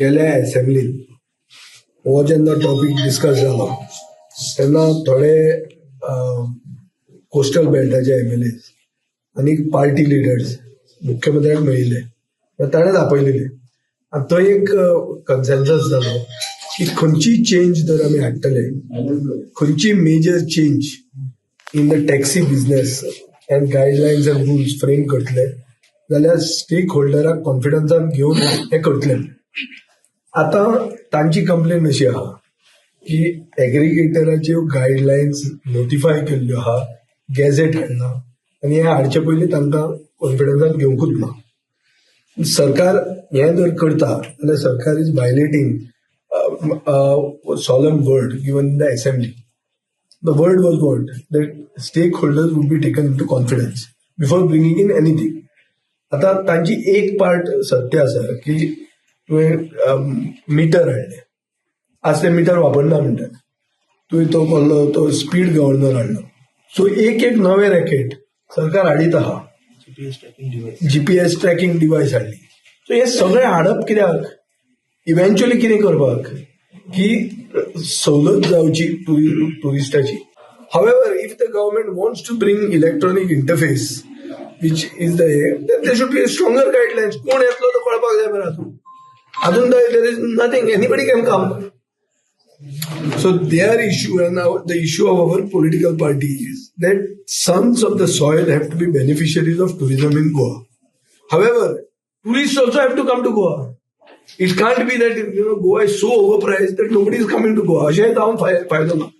गेल्या असेंब्लीत हो जेन्ना टॉपीक डिस्कस जालो तेन्ना थोडे कोस्टल बेल्टाचे एमएलए आनी पार्टी लिडर्स मुख्यमंत्र्याक मेळिल्ले. ताणें आपयलेले आनी थंय एक कन्सेन्सस जालो की खंयची चेंज जर आमी हाडटले, खंयची major change in the taxi business and guidelines and rules frame करतले जाल्यार स्टेक होल्डराक कॉन्फिडन्सान घेवन हें करतले. आतां तांची कंप्लेन अशी आहा की एग्रिगेटराच्यो गायडलायन्स नोटिफाय केल्ल्यो आहा, गॅझेट हाडना आनी हें हाडचे पयलीं तांकां कॉन्फिडन्सान घेवंकूच ना. सरकार हें जर करता जाल्यार सरकार is violating solemn word given in the assembly. The word was what? That stakeholders would be taken into confidence before bringing in anything. आता तांची एक पार्ट सत्य आसा की तुवें मिटर हाडलें, आज ते मिटर वापरना म्हणटात. तुवें तो कसलो तो स्पीड गव्हर्नर हाडलो. सो एक एक नवें रॅकेट सरकार हाडीत आहा. जीपीएस ट्रॅकिंग डिवायस हाडली. सो हे सगळें हाडप कित्याक? इव्हेंच्युअली कितें करपाक की सवलत जावची ट्युरिस्टाची. However, if the government wants to bring electronic interface, which is the, there should be stronger guidelines. कोण येतलो तो कळपाक जाय मरे. आजून अजून there is nothing, anybody can come. So their issue and the issue of our political party is that sons of the soil have to be beneficiaries of tourism in Goa. However, tourists also have to come to Goa. It can't be that Goa is so overpriced that nobody is coming to Goa. अशें जावन फायदो ना.